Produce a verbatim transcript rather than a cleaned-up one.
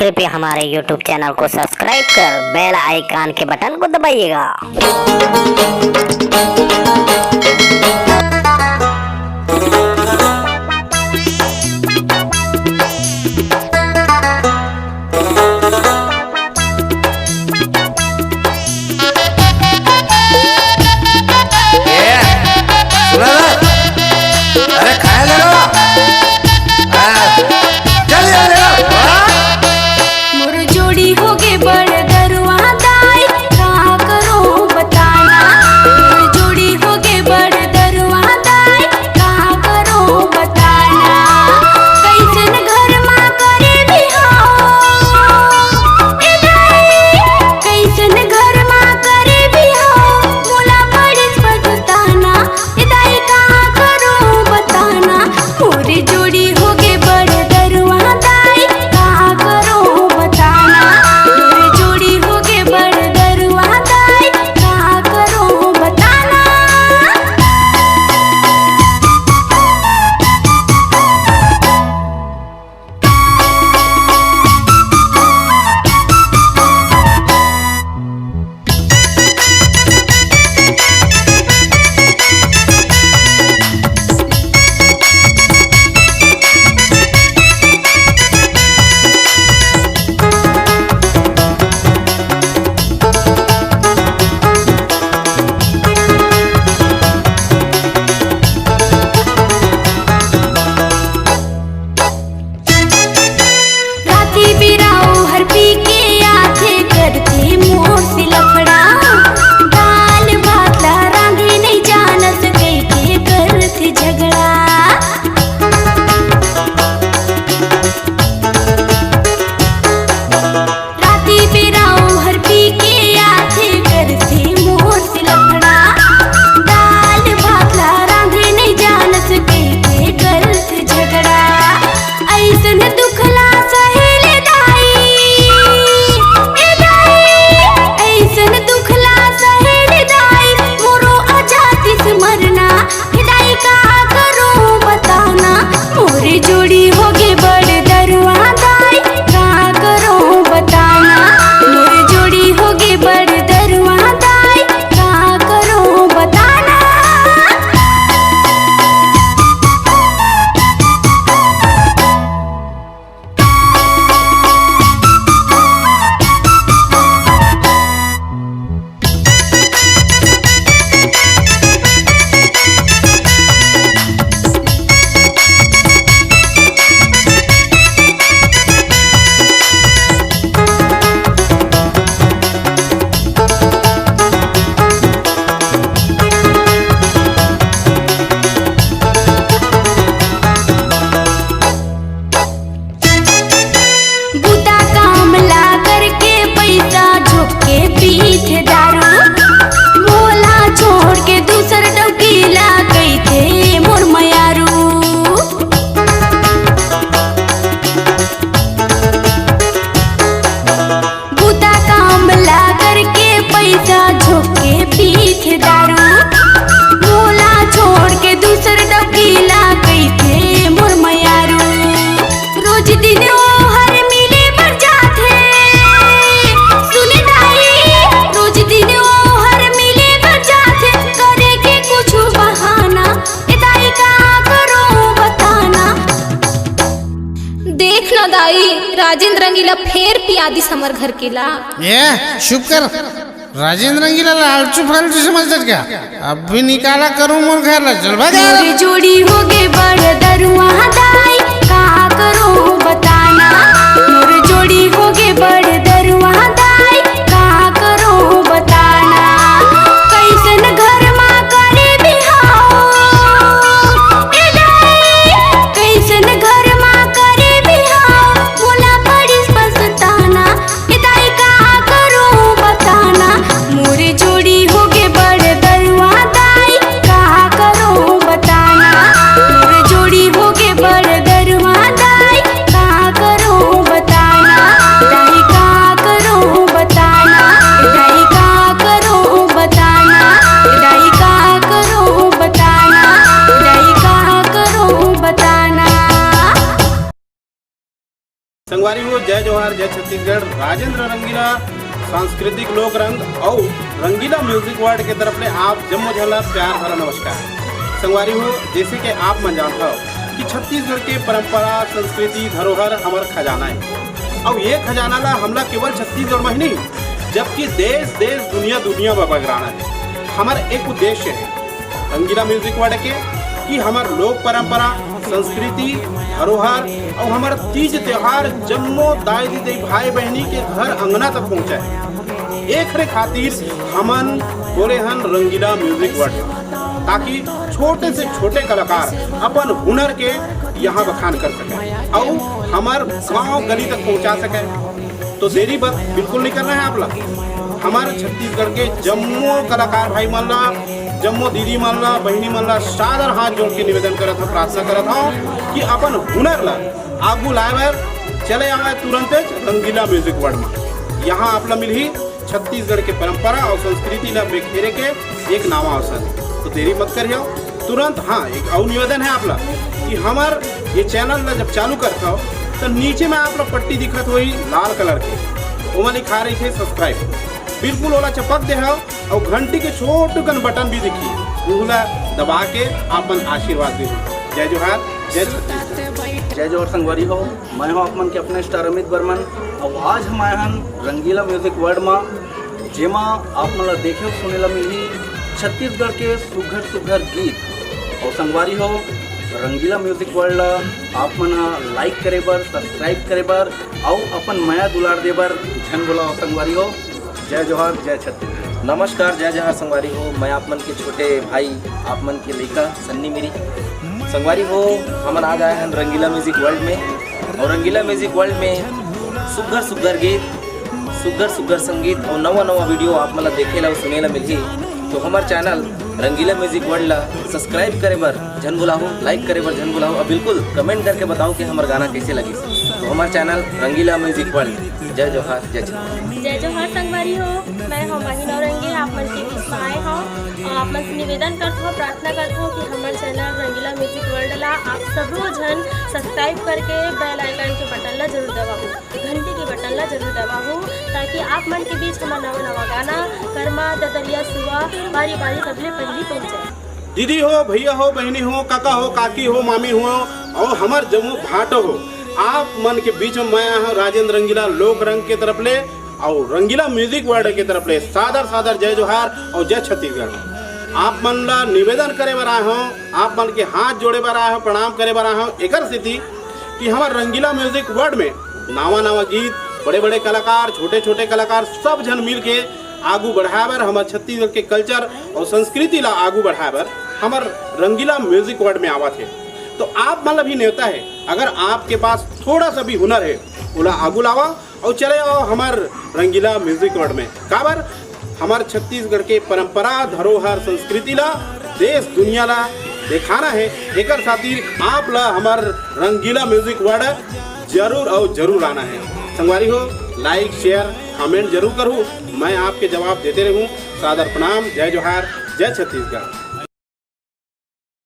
कृपया हमारे YouTube channel को सब्सक्राइब कर बेल आइकन के बटन को दबाइएगा। ए, सुना ना? अरे खाए ले लो। हाँ, जल्दी आ ले लो। हाँ? मोर जोड़ी होगे बड़ दरुआ दाई, का करो बताना। मोर जोड़ी होगे बड़ दरुआ दाई, का करो बताना। कैसन घर मा करे बिहाव, ए दाई, कैसन घर मा करे बिहाव, मोला पड़िस पछताना। ए दाई, का करो बताना, मोर जोड़ी होगे बड़ दरुआ दाई, का करो बताना, मोर जोड़ी होगे बड़ दरुआ दाई, का करो बताना। राती बिराऊ हर पी के आथे, करथे मोर से लफड़ा। दाल भात ला रांधे नइ जानस, कहिके करथे झगड़ा। राती बिराऊ हर पी के आथे, करथे मोर से लफड़ा। दाल भात ला रांधे नइ जानस, कहिके करथे झगड़ा। अइसन दुख ला सहे ले दाई, ए दाई, अइसन दुख ला सहे ले दाई, मोरो आ जातिस मरना। ए दाई, का करो बताना, मोर जोड़ी होगे बड़ दरुआ दाई, का करो बताना, मोर जोड़ी होगे बड़ दरुआ दाई, का करो बताना। बुता काम ला करके पैसा झोंक के पीथे दारू। मोला छोड़ के दूसर डौकी ला कहिथे मोर मयारू। बुता काम ला करके पैसा झोंक के पीथे दारू। मोला छोड़ के दूसर डौकी ला कहिथे मोर मयारू। रोज दिन ओहर मिले बर जाथे। सुन दाई, रोज दिन ओहर मिले बर जाथे, करे के कुछु बहाना। ए दाई, का करो बताना। देख न दाई, राजेंद्र रंगीला फेर पिया दिस हमर घर के ला। ए, चुप कर। राजेंद्र रंगीला ला आलतू फालतू समझथस का? अभी निकाला करूं मोर घर ला, चल भाग। मोर जोड़ी होगे बड़ दरुआ दाई, का करो बताना। मोर जोड़ी होगे बड़ दरुआ दाई, का करो बताना। कैसन घर मा करे बिहाव, ए दाई, कैसन घर मा करे बिहाव, मोला पड़िस पछताना। ए दाई, का करो बताना, मोर जोड़ी होगे बड़ दरुआ दाई, का करो बताना, मोर जोड़ी होगे बड़ हो, जय जोहार, जय छत्तीसगढ़। राजेंद्र रंगीला सांस्कृतिक लोक रंग अउ रंगीला म्यूजिक वर्ल्ड के तरफ ले आप जम्मो झन ला प्यार भरा नमस्कार। संगवारी हो, जैसे कि आप मन जानत हव कि छत्तीसगढ़ के परंपरा, संस्कृति, धरोहर हमर खजाना है। अउ ये खजाना ला हमला केवल छत्तीसगढ़ में ही नहीं, जबकि देश देश, दुनिया दुनिया में बगराना है। हमर एक उद्देश्य है रंगीला म्यूजिक वर्ल्ड के, कि हमर लोक परंपरा, संस्कृति, धरोहर अउ हमर तीज त्योहार जम्मो दाई दीदी, भाई बहनी के घर अंगना तक पहुंचे। एकरे खातिर हमन बोले हन रंगीला म्यूजिक वर्ल्ड, ताकि छोटे से छोटे कलाकार अपन हुनर के यहाँ बखान कर सके अउ हमर गांव गली तक पहुंचा सके। तो देरी बत बिल्कुल नहीं करना है आप ला। हमर छत्तीसगढ़ के जम्मो कलाकार भाई मन ला, जम्मो दीदी मन ला, बहिनी मन ला सादर हाथ जोड़ के निवेदन करत हव, प्रार्थना करत हव कि अपन हुनर ला आगू लाए बर चले आवे तुरंत रंगीला म्यूजिक वर्ल्ड में। यहाँ आप ला मिलही छत्तीसगढ़ के परंपरा अउ संस्कृति ला बिखेरे के एक नवा अवसर। तो देरी मत करियो, तुरंत। हाँ, एक अउ निवेदन है आप ला कि हमर ये चैनल ला जब चालू करत हव, तो नीचे में आप ला पट्टी दिखत होही लाल कलर के, ओमा लिखा रहिथे सब्सक्राइब। बिल्कुल ओला चपक देहव अउ घंटी के छोटकन बटन भी दिखही, उहू ला दबा के आपन आशीर्वाद देहू। जय जोहार, जय छत्तीसगढ़। जय जोहार संगवारी हो, मैं हूं आप मन के अपने स्टार अमित बर्मन। अउ आज हम आए हन रंगीला म्यूजिक वर्ल्ड मा, जेमा आप मन ला देखे अउ सुने ला मिलही छत्तीसगढ़ के सुघर सुघर गीत। अउ संगवारी हो, रंगीला म्यूजिक वर्ल्ड ला आप मन ह लाइक करे बर, सब्सक्राइब करे बर अउ अपन मया दुलार दे बर झन भुलाओ संगवारी हो। जय जोहार, जय छत्तीसगढ़। नमस्कार, जय जोहार संगवारी हो, मैं आप मन के छोटे भाई, आप मन के लइका सन्नी मिरी। संगवारी हो, हमन आज आए हन रंगीला म्यूजिक वर्ल्ड में, अउ रंगीला म्यूजिक वर्ल्ड में सुग्घर सुग्घर गीत, सुग्घर सुग्घर संगीत अउ नवा नवा वीडियो आप मन ला देखे ला अउ सुने ला मिलही। तो हमर चैनल रंगीला म्यूजिक वर्ल्ड ला सब्सक्राइब करे बर झन भुलाहू, लाइक करे बर झन भुलाहू, अउ बिल्कुल कमेंट करके बताओ कि हमर गाना कैसे लगिस। तो हमर चैनल रंगीला म्यूजिक वर्ल्ड। जय जोहार, जय छत्तीसगढ़। जय जोहार संगवारी हो, मैं हूं माही नौरंगी, आप मन के बीच में आए हूं अउ आप मन से निवेदन करत हूं, प्रार्थना करत हूं कि हमर चैनल रंगीला म्यूजिक वर्ल्ड ला आप सबो झन सब्सक्राइब करके बेल आइकन के बटन ला जरूर दबाहू, घंटी के बटन ला जरूर दबाहू, ताकि आप मन के बीच हमर नवा नवा गाना करमा ददरिया सुआ बारी बारी सबले पहली पहुंचे। दीदी हो, भैया हो, बहिनी हो, काका हो, काकी हो, मामी हो, अउ हमर जम्मो भांटो हो, आप मन के बीच में मैं आए हूं राजेंद्र रंगीला लोक रंग के तरफ ले अउ रंगीला म्यूजिक वर्ल्ड के तरफ ले सादर सादर जय जोहार अउ जय छत्तीसगढ़। आप मन ला निवेदन करे बर आए हूं, आप मन के हाथ जोड़े बर आए हूं, प्रणाम करे बर आए हूं, एकर सेती कि हमर रंगीला म्यूजिक वर्ल्ड में नवा नवा गीत, बड़े बड़े कलाकार, छोटे छोटे कलाकार, सब झन मिल के आगू बढ़ाए बर, हमर छत्तीसगढ़ के कल्चर अउ संस्कृति ला आगू बढ़ाए बर हमर रंगीला म्यूजिक वर्ल्ड में आवत हे। तो आप मन ला भी नेवता हे, अगर आपके पास थोड़ा सा भी हुनर हे, ओला आगू लावा अउ चले आओ हमर रंगीला म्यूजिक वर्ल्ड में। काबर हमर छत्तीसगढ़ के परंपरा, धरोहर, संस्कृति ला देश दुनिया ला दिखाना हे, एकर खातिर आप ला हमर रंगीला म्यूजिक वर्ल्ड जरूर अउ जरूर आना हे। संगवारी हो, लाइक, शेयर, कमेंट जरूर करहू, मैं आपके जवाब देते रहूं। सादर प्रणाम, जय जोहार, जय छत्तीसगढ़।